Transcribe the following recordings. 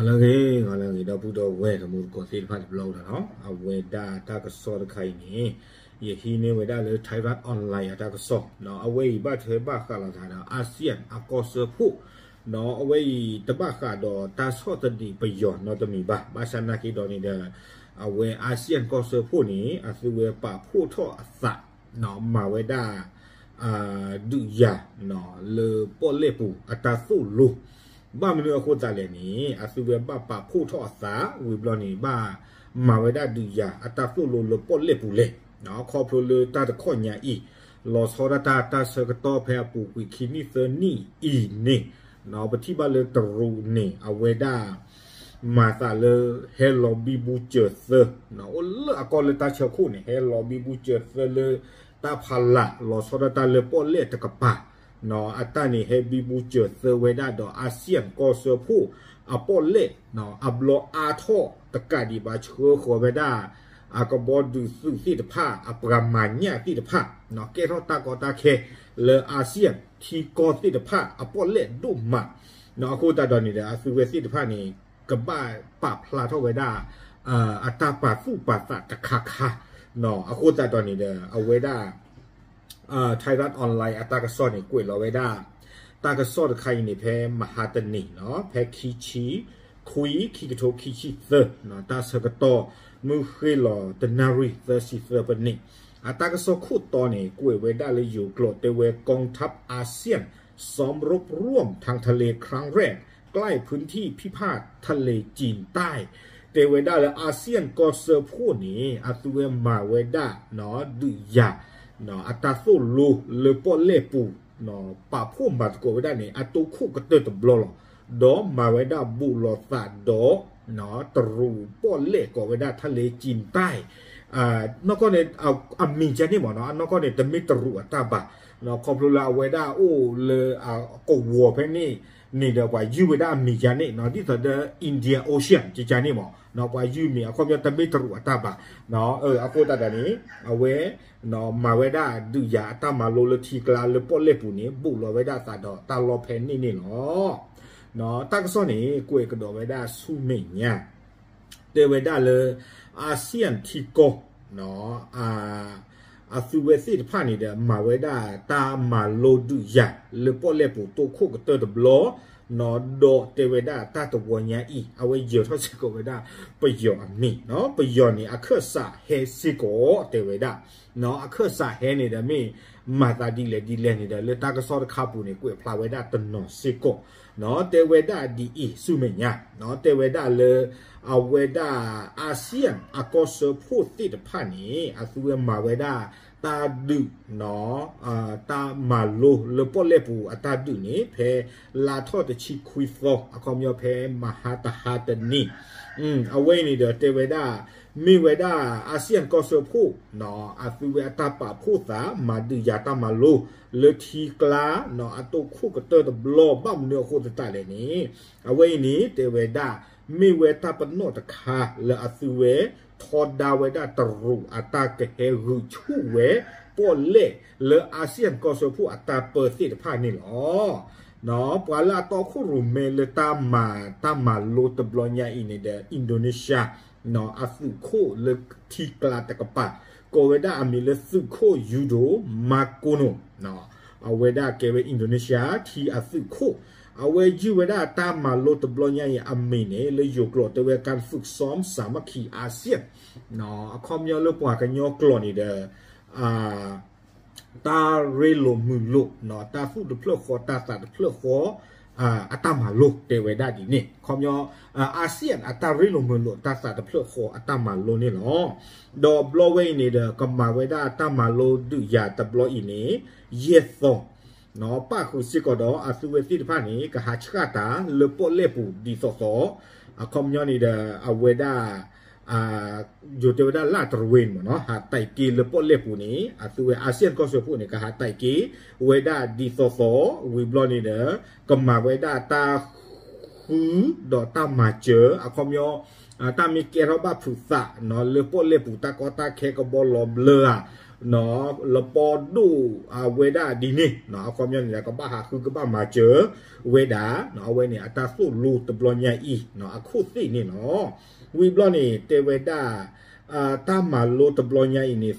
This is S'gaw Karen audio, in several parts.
ဂီၤလၢအဂ့ၤ ဂီၤလၢအဂ့ၤ ဒီပုၢ်ဒီဝဲၢ်တံၤသကိးသ့ၣ်တဖၣ်တဘျီကဒီးနီၤ, အဝဲဒၣ်တၢ်ကစီၣ်တခါအံၤန့ၣ် ယဟံးန့ၢ်ဝဲဒၣ်လၢ Thairath Online အတၢ်ကစီၣ်နီၤ, အဝဲအံၤဘၣ်ထွဲဘၣ်ဃးလိာ်သးဒီး ASEAN အကီၢ်စၢဖှိၣ်နီၤ, အဝဲအံၤတဘၣ်ဃးဒီးတၢ်ဆီၣ်သနံးပယီၤနီတမံၤဘၣ်, ဘၣ်ဆၣ်နာ်က့ဒီးန့ၣ်ဒီး အဝဲ ASEAN ကီၢ်စၢဖှိၣ်န့ၣ် အသုဝဲပာ်ဖှိၣ်ထီၣ်အသး မၤဝဲဒၣ် ဒုးယၤ လၢပီၣ်လဲၣ်ပူၤအတၢ်သိၣ်လိ, ဘၣ်မနုၤအဃိသတးလဲၣ်န့ၣ် အသုဝဲဘၣ်ပာ်ဖှိၣ်ထီၣ်အသး ဝံၤဘျီန့ၣ် ဘၣ်မၤဝဲဒၣ်ဒုးယၤအတၢ်သိၣ်လိလၢပီၣ်လဲၣ်ပူၤလဲၣ်, ခီဖျိလၢတၢ်တခီညါအံၤ လီၤဆီဒၣ်တၢ်တၢ်ဆၢကတီၢ်ဖဲအပူၤကွံာ်ခံနံၣ်သၢနံၣ်အံၤန့ၣ် ပထံၣ်ဘၣ်လၢတရူးန့ၣ် အဝဲဒၣ် မၤသးလၢဟဲလီၤဘံဘူစၢၤသၢ အိၣ်လၢအကီၢ်လၢတၢ်ဆၢခိၣ်န့ၣ် ဟဲလီၤဘံဘူစၢၤသၢလၢတၢ်ဖးလၢ် လီၤဆီဒၣ်တၢ်လၢပီၣ်လဲၣ်တကပၤ အတၢ်န့ၣ်ဟဲဘံဘူစၢၤသၢဝဲဒၣ်ဒီး ASEAN ကီၢ်စၢဖှိၣ်အပီၣ်လဲၣ် အဘျီအါထီၣ်တကးဒံးဘၣ် ဆှၢဃီၤဝဲဒၣ် အကဘီဒုးသုးသ့ၣ်တဖၣ် အပှၤမၤညၣ်သ့ၣ်တဖၣ် ကဲထီၣ်တၢ်ကီတၢ်ခဲလၢ ASEAN ထံကီၢ်သ့ၣ်တဖၣ်အပီၣ်လဲၣ်ဒိၣ်မး, အဃိသတးဒီးန့ၣ်ဒီး အသုဝဲသ့ၣ်တဖၣ်န့ၣ် ကဘၣ်ပာ်ဖျါထီၣ်ဝဲဒၣ် အတၢ်ပာ်သူၣ်ပာ်သးတခါခါ, အဃိသတးဒီးန့ၣ်ဒီး အဝဲဒၣ် Thairath Online အတၢ်ကစီၣ်န့ၣ် ကွဲးလီၤဝဲဒၣ် တၢ်ကစီၣ်တခါအံၤန့ၣ် ဖဲမဟါတနံၤနီၤ ဖဲခံဆံခွံ ခံကထိခံဆံသၢ တ�ร์ဆၢကတီၢ် မုၢ်ဃ့ၢ်လီၤတနၣ်ရံၣ်သၢဆံသၢပနံး, အတၢ်ကစီၣ်ခိၣ်တီန့ၣ် ကွဲးဝဲဒၣ်လၢယိၤကျိာ်တဲဝဲ กองทัพอาเซียนซ้อมรบร่วมทางทะเลครั้งแรก ใกล้พื้นที่พิพาททะเลจีนใต้ တဲဝဲဒၣ်လၢ ASEAN ကီၢ်စၢဖှိၣ်န့ၣ် အသုဝဲမၤဝဲဒၣ် ဒုးယၤ အတၢ်သိၣ်လိလၢပီၣ်လဲၣ်ပူၤ ပာ်ဖှိၣ်မၤသကိးဝဲဒၣ်န့ၣ် အတိခိၣ်ကတၢၢ်တဘျီလီၤ. ဒီးမၤဝဲဒၣ်ဘူးလိာ်သးဒီး တရူးပီၣ်လဲၣ်ကိးဝဲဒၣ် ทะเลจีนใต้ နီၢ်ကီၢ်န့ၣ် အမံၤကန့ၣ်မ့ၢ်နီၤ အနီၢ်ကီၢ်န့ၣ် တမ့ၢ်တရူးအတၢ်ဘၣ်, ခီဖျိလၢအဝဲဒၣ်အိၣ်လၢ ကဝီၤဖဲန့ၣ်န့ၣ်ဒီး ပှၤယုၢ်ဝဲဒၣ်အမံၤကန့ၣ်နီၤ ဒ်သိးဒီး Indian Ocean ကကန့ၣ်မ့ၢ်နီၤ ပှၤယုၢ်မံၤ အခီပညီတမ့ၢ်တရူးအတၢ်ဘၣ်, အဃိသတးဒီးန့ၣ် အဝဲ မၤဝဲဒၣ်ဒုးယၤအတၢ်မၤလိလၢထံကျါလၢပီၣ်လဲၣ်ပူၤန့ၣ် ဘူးလိာ်ဝဲဒၣ်သးဒီးတၢ်လီၢ်ဖဲန့ၣ်န့ၣ်လီၤ. တၢ်ကစီၣ်န့ၣ် ကွဲးကဒီးဝဲဒၣ်ဆူမဲာ်ညါ တဲဝဲဒၣ်လၢ ASEAN ထံကီၢ် အသုဝဲသ့ၣ်တဖၣ်န့ၣ်ဒီး မၤဝဲဒၣ်တၢ်မၤလိဒုးယၤလၢပီၣ်လဲၣ်ပူၤ တိခိၣ်ကတၢၢ်တဘျီ ဒီးတဲဝဲဒၣ်တၢ်တဝီညါအံၤ အဝဲယၢၤထီၣ်စ့ၢ်ကီးဝဲဒၣ်ပယီၤအမံၤနီၤ ပယီၤန့ၣ် အခၢၣ်စးဟဲစ့ၢ်ကီး တဲဝဲဒၣ် အခၢၣ်စးဟဲန့ၣ်ဒီးမ့ၢ်မၤသးဒ်လဲၣ်ဒ်လဲၣ်န့ၣ်ဒီး လၢတၢ်ကစီၣ်တခါပူၤန့ၣ် ကွဲးဖျါဝဲဒၣ်တနီၤစ့ၢ်ကီး တဲဝဲဒၣ်ဒ်အံၤဆူမဲာ်ညါ တဲဝဲဒၣ်လၢ အဝဲဒၣ် ASEAN အကီၢ်စၢဖှိၣ်သ့ၣ်တဖၣ်န့ၣ် အသုဝဲမၤဝဲဒၣ်တၢ်ဒုး တၢ်မၤလိလၢပီၣ်လဲၣ်ပူၤအတၢ်ဒုးန့ၣ် ဖဲလါထီၣ်တဆံခွံသီ အခီပညီဖဲမဟါတဟါတနံၤ အဝဲအံၤန့ၣ်ဒီးတဲဝဲဒၣ် မ့ၢ်ဝဲဒၣ် ASEAN ကီၢ်စၢဖှိၣ် အသုဝဲအတၢ်ပာ်ဖှိၣ်သး မၤဒုးယၤတၢ်မၤလိ လၢထံကျါ အတိခိၣ်ကတၢၢ်တဘျီ ဘၣ်မနုၤအဃိသတးလဲၣ်န့ၣ် အဝဲအံၤန့ၣ် တဲဝဲဒၣ် မ့ၢ်ဝဲတၢ်ပနီၣ်တခါလၢအသုဝဲ ထီဒါဝဲဒၣ်တရူးအတၢ်ကဟဲဂုာ်ဆူၣ်ဝဲ ပီၣ်လဲၣ်လၢ ASEAN ကီၢ်စၢဖှိၣ်အတၢ်ပၢသ့ၣ်တဖၣ်န့ၣ်လီၤ. ပှၤလၢအတီခိၣ်ရိၣ်မဲလၢတၢ်မၤတၢ်မၤလိတဘျီညါအံၤန့ၣ်ဒီး Indonesia အသုးခိၣ်လၢထံကျါတကပၤ ကိးဝဲဒၣ်အမံၤလၢသုးခိၣ် Yudo Margono အဝဲဒၣ်ကဲဝဲ Indonesia ထံအသုးခိၣ် အဝဲယုၢ်ဝဲဒၣ်တၢ်မၤလိတဘျီညါအံၤအမံၤန့ၣ် လၢယိၤကျိာ်တဲဝဲ การฝึกซ้อมสามัคคีอาเซียน အခီပညီလၢပှၤကညီကျိာ်န့ၣ်ဒီး တၢ်ရ့လိာ်မုာ်လိာ် တၢ်သူၣ်တဖျၢၣ်ဃီ တၢ်သးတဖျၢၣ်ဃီ အတၢ်မၤလိတဲဝဲဒၣ်ဒ်န့ၣ် အခီပညီ ASEAN အတၢ်ရ့လိာ်မုာ်လိာ် တၢ်သးတဖျၢၣ်ဃီအတၢ်မၤလိန့ၣ်လီၤ. ဒီးဘျီဝဲအံၤန့ၣ်ဒီး ကမၤဝဲဒၣ်တၢ်မၤလိဒုးယၤတဘျီအံၤန့ၣ် ယဲၢ်သီ ပၣ်ဃုာ်စ့ၢ်ကီးဒီး အသုဝဲသ့ၣ်တဖၣ်န့ၣ် ကဟးဆှၣ်တၢ်လၢပီၣ်လဲၣ်ပူၤဒ်သိးသိး အခီပညီန့ၣ်ဒီး အဝဲဒၣ် ယိၤတဲဝဲဒၣ်လၢတရဝ့မ့ၢ်နီၤ ဟးတဲာ်က့ၤလၢပီၣ်လဲၣ်ပူၤန့ၣ် အသုဝဲ ASEAN ကီၢ်စၢဖှိၣ်န့ၣ် ကဟးတဲာ်က့ၤဝဲဒၣ်ဒ်သိးသိး ဝံၤဘျီန့ၣ်ဒီး ကမၤဝဲဒၣ်တၢ်ဃုဒီးတၢ်မၤစၢၤ အခီပညီ တၢ်မ့ၢ်ကဲထီၣ်ဘၣ်ဖုးသးနီၤ လၢပီၣ်လဲၣ်ပူၤတၢ်ကီတၢ်ခဲကဘီလီၤဘျၢဧါ လပီဒိၣ်အဝဲဒၣ်ဒ်န့ၣ် အခီပညီန့ၣ်ဒီး ကဘၣ်ဟးဃုကဘၣ်မၤစၢၤဝဲဒၣ် အဝဲန့ၣ်အတၢ်သိၣ်လိတဘျီညါအံၤ အခိၣ်သ့ၣ်န့ၣ်လီၤ. ဝံၤဘျီန့ၣ် တဲဝဲဒၣ် တၢ်မၤလိတဘျီညါအံၤန့ၣ်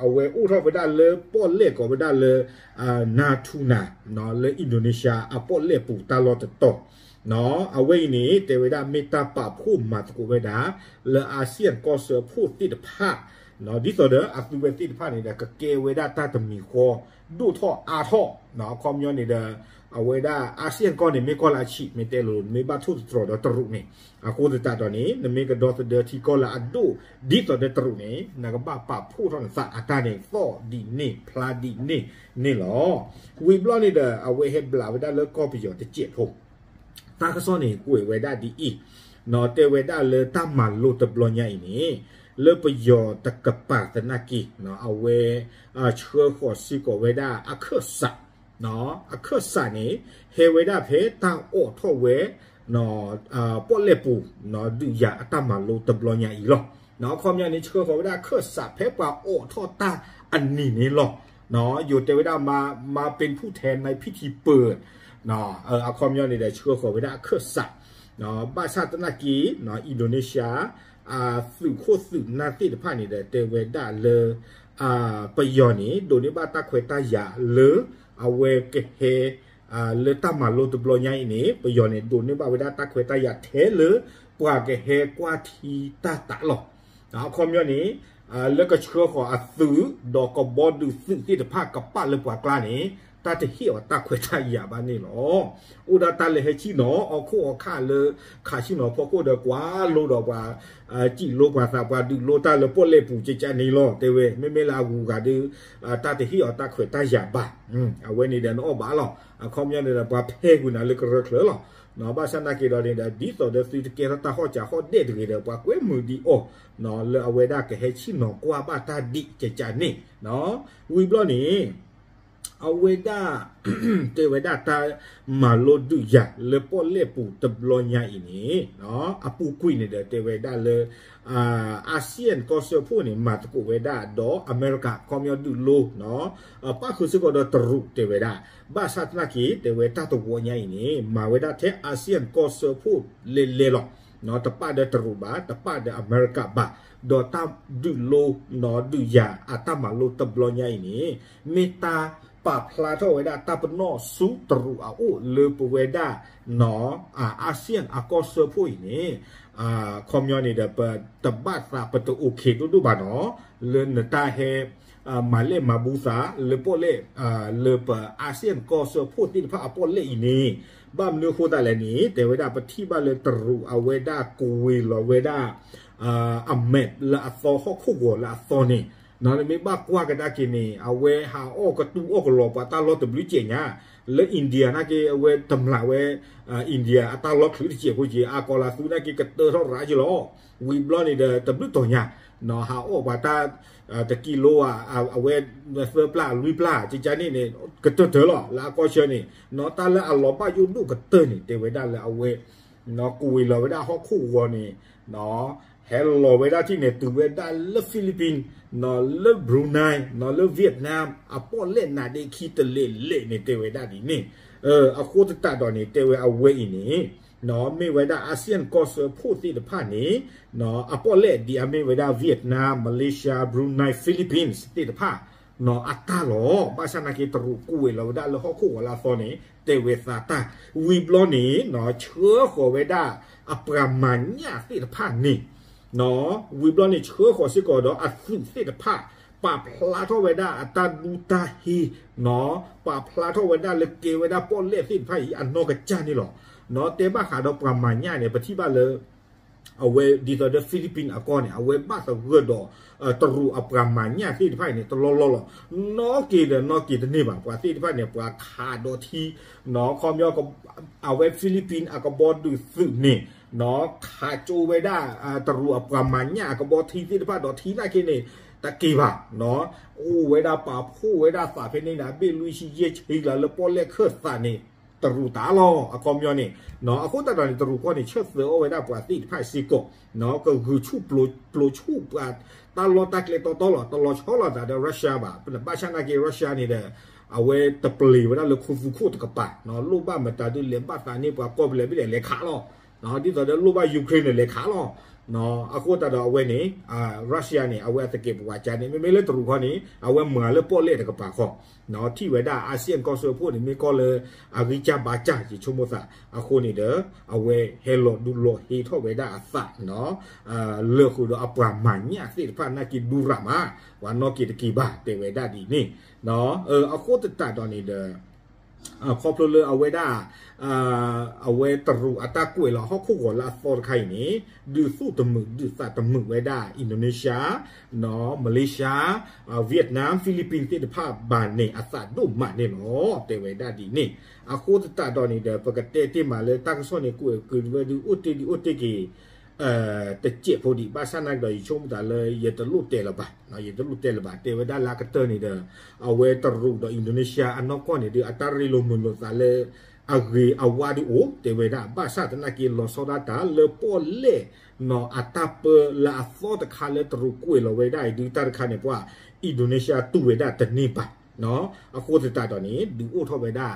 အဝဲအိၣ်ထီၣ်ဝဲဒၣ်လၢပီၣ်လဲၣ်ကိးဝဲဒၣ်လၢ Natuna လၢ Indonesia အပီၣ်လဲၣ်ပူၤတၢ်လီၢ်တတီၤ အဝဲအံၤန့ၣ် တဲဝဲဒၣ်မ့ၢ်တၢ်ပာ်ဖှိၣ်မၤသကိးဝဲဒၣ် လၢ ASEAN ကီၢ်စၢဖှိၣ်သ့ၣ်တဖၣ် ဒ်သိးဒီးအသုဝဲသ့ၣ်တဖၣ်န့ၣ်ဒီး ကကဲဝဲဒၣ်တၢ်တမံၤဃီ ဒိၣ်ထီၣ်အါထီၣ် အခီပညီန့ၣ်ဒီး အဝဲဒၣ် ASEAN ကီၢ်န့ၣ် မ့ၢ်ကီၢ်လၢအဆံး မ့ၢ်တဲလိၤ မ့ၢ်ဘၣ်ထိၣ်သတြီၤဒီးတရူးန့ၣ် အဃိသတးဒီးန့ၣ် နမ့ၢ်ကဒီသဒၢထံကီၢ်လၢအဒိၣ် ဒ်သိးဒီးတရူးန့ၣ် နကဘၣ်ပာ်ဖှိၣ်ထီၣ်နသးအတၢ်န့ၣ် သီၣ်ဒ်န့ၣ်ဖျါဒ်န့ၣ်န့ၣ်လီၤ. ဝံၤဘျီန့ၣ်ဒီး အဝဲဟဲဘျးဝဲဒၣ်လၢကီၢ်ပယီၤတစဲးဖိ တၢ်ကစီၣ်န့ၣ် ကွဲးဝဲဒၣ်ဒ်အံၤ တဲဝဲဒၣ်လၢတၢ်မၤလိတဘျီညါအံၤန့ၣ် လၢပယီၤတကပၤသနာ်က့ အဝဲ ဆှၢဃီၤစ့ၢ်ကီးဝဲဒၣ်အခၢၣ်စး အခၢၣ်စးန့ၣ် ဟဲဝဲဒၣ်ဖဲတၢ်အိးထီၣ်ဝဲ ပီၣ်လဲၣ်ပူၤ ဒုးယၤအတၢ်မၤလိတဘျီညါအံၤလီၤ. အခီပညီန့ၣ် ဆှၢဃီၤဝဲဒၣ်အခၢၣ်စးဖဲပှၤအိးထီၣ်တၢ်အနံၤန့ၣ်လီၤ. ယိၤတဲဝဲဒၣ် မၤပ့ၤဖူၣ်ထဲနံၣ်ဖံထံပၢၢ် အခီပညီန့ၣ်ဒီး ဆှၢဃီၤဝဲဒၣ်အခၢၣ်စး ဘၣ်ဆၣ်သနာ်က့ Indonesia သုးခိၣ်သုးနၢ်သ့ၣ်တဖၣ်န့ၣ်ဒီး တဲဝဲဒၣ်လၢ ပယီၤန့ၣ် ဒိးန့ၢ်ဘၣ်တၢ်ခွဲးတၢ်ယာ်လၢ အဝဲကဟဲ လၢတၢ်မၤလိတဘျီညါအံၤန့ၣ် ပယီၤန့ၣ် ဒိးန့ၢ်ဘၣ်ဝဲဒၣ်တၢ်ခွဲးတၢ်ယာ်ထဲလၢ ပှၤကဟဲကွၢ်ထံတၢ်သးလီၤ. အခီပညီန့ၣ် လၢကဆှၢဃီၤအသုး ဒီးကဘီဒုးသုးသ့ၣ်တဖၣ်ကပာ်လၢပှၤကျါန့ၣ် တၢ်တဟ့ၣ်အီၤတၢ်ခွဲးတၢ်ယာ်ဘၣ်န့ၣ်လီၤ. အိၣ်ဒၣ်တၢ်လၢဟဲဆ့ၣ်နီၤအီၣ်ခိၣ်အီၣ်ခၣ်လၢခးဆ့ၣ်နီၤဖီခိၣ်ဒီး ကွၢ်လိဒီးပှၤ စံၣ်လိပှၤသးပှၤဒုးလိတၢ်လၢပီၣ်လဲၣ်ပူၤကကန့ၣ်လီၤ. တဲဝဲ မ့မ့ၢ်လၢအဂုၤအဂၤဒီး တၢ်တဟ့ၣ်အီၤတၢ်ခွဲးတၢ်ယာ်ဘၣ်. အဝဲန့ၣ်ဒီးနအီၣ်ဘၣ်လီၤ. အခီပညီန့ၣ်ဒီး ပှၤဖဲကွံာ်နၤလၢကရၢချၢလီၤ. ဘၣ်ဆၣ်သနာ်က့ဒီးန့ၣ်ဒီး ဒ်သိးဒီးသုတကဲထီၣ်တၢ်ဟီၣ်စးဟီၣ်ဒဲၣ်တဂ့ၤဒီး ပှၤကွဲမုာ်ဒံးအီၤ လၢအဝဲဒၣ်ကဟဲဆ့ၣ်နီၤကွၢ်ဘၣ်တၢ်ဒံးကကန့ၣ် ဝံၤဘျီန့ၣ် အဝဲဒၣ် တဲဝဲဒၣ်တၢ်မၤလိဒုးယၤလၢပီၣ်လဲၣ်ပူၤတဘျီညါအံၤန့ၣ် အပူၤကွံာ်န့ၣ်ဒီး တဲဝဲဒၣ်လၢ ASEAN ကီၢ်စၢဖှိၣ်န့ၣ် မၤသကိးဝဲဒၣ်ဒီးအမဲရကၤ အခီပညီဒုးလိ ပၣ်ဃုာ်စ့ၢ်ကီးဒီးတရူးတဲဝဲဒၣ် ဘၣ်ဆၣ်သနာ်က့ တဲဝဲတၢ်တဝီညါအံၤန့ၣ် မၤဝဲဒၣ်ထဲ ASEAN ကီၢ်စၢဖှိၣ်လဲၤလဲၤလီၤ. တပာ်ဒီးတရူးဘၣ် တပာ်ဒီးအမဲရကၤဘၣ် ဒီးတၢ်ဒုးလိ ဒုးယၤအတၢ်မၤလိတဘျီညါအံၤန့ၣ် မ့ၢ်တၢ်ပာ်ဖျါထီၣ်ဝဲဒၣ်တၢ်ပနီၣ်ဆူတရူးအအိၣ်လၢပဝဲဒၣ် ASEAN အကီၢ်စၢဖှိၣ်အံၤန့ၣ် အခီပညီန့ၣ်ဒီး ပတဘၣ်သးပတအိၣ်ခ့ဒိၣ်ဒိၣ်ဘၣ်နီၤ လၢနတၢ်ဟဲ မၤလဲၢ်မၤဘူသးလၢပီၣ်လဲၣ် လၢပ ASEAN ကီၢ်စၢဖှိၣ်သ့ၣ်တဖၣ်အပီၣ်လဲၣ်အံၤန့ၣ် ဘၣ်မနုၤအဃိသတးလဲၣ်န့ၣ် တဲဝဲဒၣ်ပထံၣ်ဘၣ်လၢတရူးအဝဲဒၣ် အ map လၢအသီ ဟီၣ်ခိၣ်ဂီၤလၢအသီန့ၣ် နမ့ၢ်ဘၣ်ကွၢ်ကဒါက့ၤန့ၣ် အဝဲဟးအီၣ်ကတူၢ်အီၣ်ကလီၤပှၤတၢ်လီၢ်တဘျုးကဲးညါ လၢ India နာ်က့ အဝဲတမျးဝဲ India အတၢ်လီၢ်ချုးတစဲးဖိက့ၤ အကီၤလၤသူနာ်က့ ကတၢၢ်ထီၣ်ရးက့ၤလီၤ. ဝံၤဘျီန့ၣ်ဒီး တဘျုးတီၤညါ ဟးအီၣ်ပှၤတၢ် တကံလိ အဝဲ သၢပျၢ်လွံၢ်ပျၢ် ကကန့ၣ်န့ၣ် ကတၢၢ်တၢၢ်လီၤ လၢအကီၢ်ဆၢန့ၣ် တၢ်လၢအလီၤဘၣ်ယိၣ်ဒိၣ်ကတၢၢ်န့ၣ် တဲဝဲဒၣ်လၢအဝဲ ကွံာ်လီၤဝဲဒၣ်ဟီၣ်ခိၣ်ဂီၤန့ၣ် ဟဲလီၤဝဲဒၣ်ထံၣ်န့ၣ် တုၤဝဲဒၣ်လၢ Philippines လၢ Brunei လၢ Vietnam အပီၣ်လဲၣ်နးဒ့ခံတလဲးလဲးန့ၣ် တဲဝဲဒၣ်ဒ်န့ၣ် အဃိသတးဒီးန့ၣ် တဲဝဲအဝဲအံၤန့ၣ် မ့ၢ်ဝဲဒၣ် ASEAN ကီၢ်စၢဖှိၣ်သ့ၣ်တဖၣ်န့ၣ် အပီၣ်လဲၣ်ဒ်အမ့ၢ်ဝဲဒၣ် Vietnam, Malaysia, Brunei, Philippines သ့ၣ်တဖၣ် အတၢ်လီၤ. ဘၣ်ဆၣ်နာ်က့ တရူးကွံာ်ဝဲလီၤဝဲဒၣ်လၢဟီၣ်ခိၣ်ဂီၤလၢအသီန့ၣ် တဲဝဲသးတၢ် ဝံၤဘျီန့ၣ် ဆှၢဃီၤဝဲဒၣ်အပှၤမၤညၣ်သ့ၣ်တဖၣ်န့ၣ် ဝံၤဘျီန့ၣ် ဆှၢဃီၤစ့ၢ်ကီးဒီးအသုးသ့ၣ်တဖၣ် ပာ်ဖျါထီၣ်ဝဲဒၣ်အတၢ်ဒူတၢ်ဟ့ၣ် ပာ်ဖျါထီၣ်ဝဲဒၣ်လၢကဲဝဲဒၣ်ပီၣ်လဲၣ်သ့ၣ်တဖၣ်အံၤ အနီၢ်ကစၢ်န့ၣ်လီၤ. တဲဘၣ်ဃးဒီးပှၤမၤညၣ်န့ၣ် ပထံၣ်ဘၣ်လၢ အဝဲဒ်သိးဒီး Philippines အကီၢ်န့ၣ် အဝဲဘၣ်သဂၢၢ်ဒီး တရူးအပှၤမၤညၣ်သ့ၣ်တဖၣ်အံၤန့ၣ် တလီၢ်လီၢ်လီၤ. နီၢ်က့ၤဒီးနီၢ်က့ၤတန့ၢ်ဘၣ် ပှၤသ့ၣ်တဖၣ်န့ၣ် ပှၤခးဒီးထံ ခီပညီ အဝဲ Philippines အကဘီဒုးသုးန့ၣ် ခးကၠိဝဲဒၣ် တရူးအပှၤမၤညၣ်အကဘီထံသ့ၣ်တဖၣ်ဒီးထံသနာ်က့န့ၣ် တက့ၤဘၣ် အိၣ်ဝဲဒၣ်ပာ်ဖှိၣ်ဝဲဒၣ်သးဖဲန့ၣ်န့ၣ် အဘ့ၣ်လွံၢ်ဆံယဲၢ်ဆံလၢပီၣ်လဲၣ်ခၢၣ်သးန့ၣ် တရူးတၢ်လီၤ အခီပညီန့ၣ်, အဃိသတးဒီးန့ၣ် တရူးကီၢ်န့ၣ် ဆၢသၢးအီၣ်ဝဲဒၣ်ပှၤသ့ၣ်တဖၣ်စ့ၢ်ကီး, ကဂုာ်ဆူၣ်ပျိၤဆူၣ်ပှၤတၢ်လီၢ်တၢ်ကျဲတီတီလီၤ. တလီၤဆီလိာ်သးဒီး Russia ဘၣ်. ဘၣ်ဆၣ်နာ်က့ Russia န့ၣ်ဒီး အဝဲတပျ့ၤဝဲဒၣ်လၢခူသူၣ်ခိၣ်တကပၤ, လိၣ်ဘၣ်မတၤဒုးလဲၤဘၣ်သးန့ၢ်ပှၤကီၢ်ပလဲၤဘ့ၣ်လဲၤခးလီၤ. ဒ်သိးဒီးလိၣ်ဘၣ် Ukraine န့ၣ် လဲၤခးလီၤ. အဃိသတးဒီးအဝဲန့ၣ် Russia န့ၣ် အဝဲအသကဲးပဝးကါန့ၣ် မ့မ့ၢ်လၢတရူးခီန့ၣ် အဝဲမၤလၢပီၣ်လဲၣ်တကပၤခီ, ထံၣ်ဝဲဒၣ် ASEAN ကီၢ်စၢဖှိၣ်န့ၣ် မ့ၢ်ကီၢ်လၢအဂံၢ်စၢ်ဘါစၢ် ယဆိကမိၣ်သး, အဃိန့ၣ်ဒီး အဝဲဟဲလီၤဒုးလီၤဟ့ထီၣ်ဝဲဒၣ်အသး လၢာ်ဃုာ်ဒီးအပှၤမၤညၣ်သ့ၣ်တဖၣ်နာ်က့ ဒူရၣ်မး, ပှၤနီၣ်က့ၤတက့ၤဘၣ် တဲဝဲဒၣ်ဒ်န့ၣ်. အဃိသတးဒီးန့ၣ်ဒီး ခီဖျိလၢအဝဲဒၣ် အဝဲတရူးအတၢ်ကွဲးလီၤဟီၣ်ခိၣ်ဂီၤလၢအသီတခါအံၤန့ၣ် ဒုးသူၣ်တမုာ်ဒုးသးတမုာ်ဝဲဒၣ် Indonesia, Malaysia, Vietnam, Philippines သ့ၣ်တဖၣ်ဘၣ်န့ၣ် အသးဒိၣ်မးန့ၣ်လီၤ တဲဝဲဒၣ်ဒ်န့ၣ်. အဃိသတးဒီးန့ၣ်ဒီး ပကတဲတ့ၢ်မးလၢတၢ်ကစီၣ်န့ၣ် ကွဲးက့ၤဝဲဒုးအိၣ်တ့ၢ်ဒုးအိၣ်တ့ၢ်က့ၤ တစဲးဖိဒံး ဘၣ်ဆၣ်နာ်က့ဒီး ယဆိကမိၣ်သးလၢယတလိၣ်တဲလၢၤဘၣ်, ယတလိၣ်တဲလၢၤဘၣ်. တဲဝဲဒၣ်လၢအကတၢၢ်န့ၣ်ဒီး အဝဲတရူးဒီး Indonesia အနီၢ်ကီၢ်န့ၣ်ဒုး အတၢ်ရ့လိာ်မုာ်လိာ်သးလၢအဂ့ၤအဝါဒုးအိၣ် တဲဝဲဒၣ်. ဘၣ်ဆၣ်သနာ်က့ လီၤဆီဒၣ်တၢ်လၢပီၣ်လဲၣ်နီၤ အတၢ်ပၢလၢအသီတခါလၢတရူးကွဲးလီၤဝဲဒၣ်အံၤဒုး တၢ်တခါန့ၣ် ပှၤ Indonesia တူၢ်ဝဲဒၣ်တန့ၢ်ဘၣ်. အဃိသတးဒီးန့ၣ် ဒုးအိၣ်ထီၣ်ဝဲဒၣ်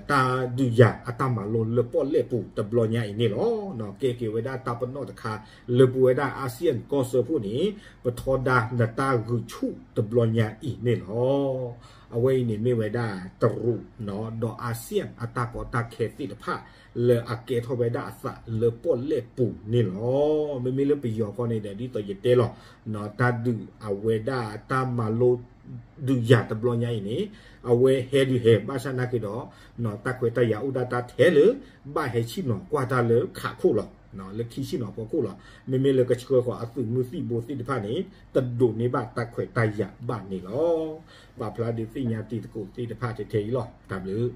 တၢ်ဒုးယၤအတၢ်မၤလိလၢပီၣ်လဲၣ်ပူၤတဘျီညါအံၤန့ၣ်လီၤ. ကဲက့ၤဝဲဒၣ်တၢ်ပနီၣ်တခါ လၢပဝဲဒၣ် ASEAN ကီၢ်စၢဖှိၣ်န့ၣ် ပထီဒါနတၢ်ဂုာ်ဆူၣ်တဘျီညါအံၤန့ၣ်လီၤ. အဝဲအံၤန့ၣ်မ့ၢ်ဝဲဒၣ်တရူးဒီး ASEAN အတၢ်ကီတၢ်ခဲသ့ၣ်တဖၣ် လၢအကဲထီၣ်ဝဲဒၣ်အသးလၢပီၣ်လဲၣ်ပူၤန့ၣ်လီၤ. မ့မ့ၢ်လၢပယီၤခီန့ၣ်ဒီး ဒ်သိးယတဲလီၤ တၢ်ဒုးအဝဲဒၣ်တၢ်မၤလိ ဒုးယၤတဘျီညါအံၤန့ၣ် အဝဲဟဲဒုးဟဲ ဘၣ်ဆၣ်နာ်က့ဒီး တၢ်ခွဲးတၢ်ယာ်အိၣ်ဒၣ်တၢ်ထဲလၢ ဘၣ်ဟဲဆ့ၣ်နီၤကွၢ်တၢ်လၢခးခိၣ်လီၤ. လၢခံဆ့ၣ်နီၤဖီခိၣ်လီၤ. မ့မ့ၢ်လၢကဆှၢဃီၤအသုးမုၢ်သံၣ်ဘိသ့ၣ်တဖၣ်န့ၣ် တဒိးန့ၢ်ဘၣ်တၢ်ခွဲးတၢ်ယာ်ဘၣ်န့ၣ်လီၤ. ပာ်ဖျါဒုးသ့ၣ်ညါတံၤသကိးသ့ၣ်တဖၣ်ထဲထဲအံၤလီၤ. တၢ်ဘျုး